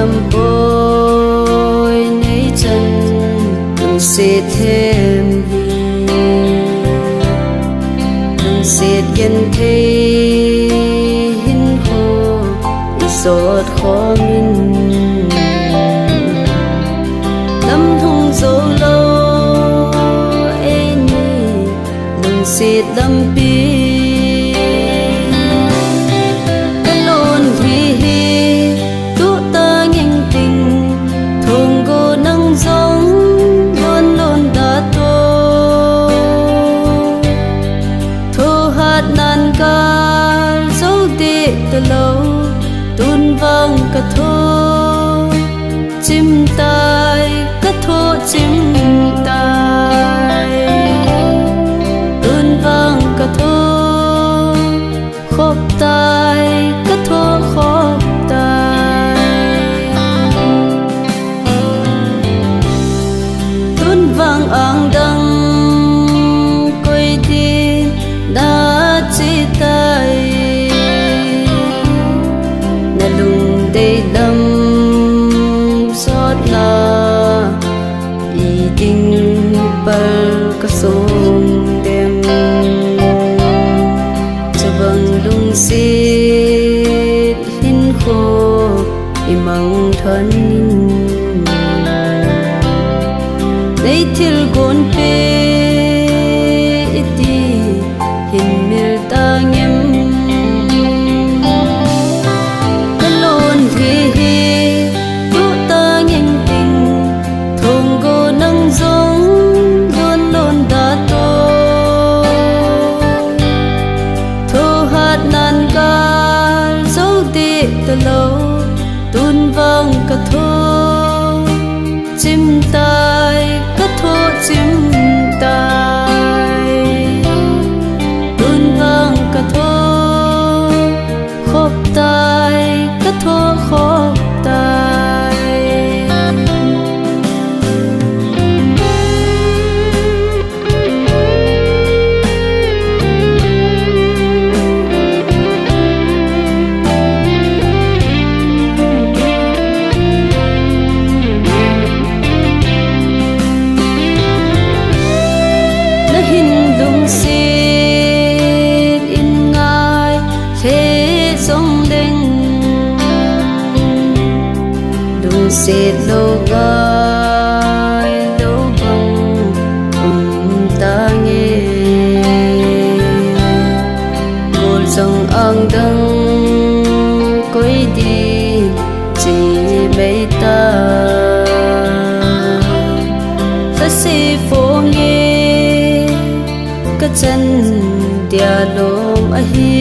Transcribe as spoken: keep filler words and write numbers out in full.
Lambawi nei chan lungsiat hem hi, lungsiat genthei hinkhua i sawt khawm in, lam hung zo lo ei ni lungsiat lampi. Ka lawn hi hi tuak ta ngeng ting, thawng gu nang zong lawn lawn da taw. Thawhat nan kal zo dek ta lo, tun vang ka thaw chim tai, ka thaw chim tai. Tun vang ka thaw khop tai, ka thaw khop tai. Tun vang âng dang koi ding na chi tai, na lungdei lam sawtna i ding pal ka sung dem. Chubang lungsiat hinkhua i mang than in, nei thil guan pe i ti hin mil ta ngem. Ka lawn hi hi tuak ta ngeng ting, thawng gu nang zong lawn lawn da taw. Thawhat nan kal zo dek ta lo, tun vang ka thaw chim tai, ka thaw chim tai. Tun vang ka thaw khop tai, ka thaw khop tai. Na hin lungsiat in ngai thei zong leng, lungsiat lo ngai lo bang um ta nge. Gual zong âng dang koi ding chi mai ta, thase fawng e ka chan dia lawm ahi.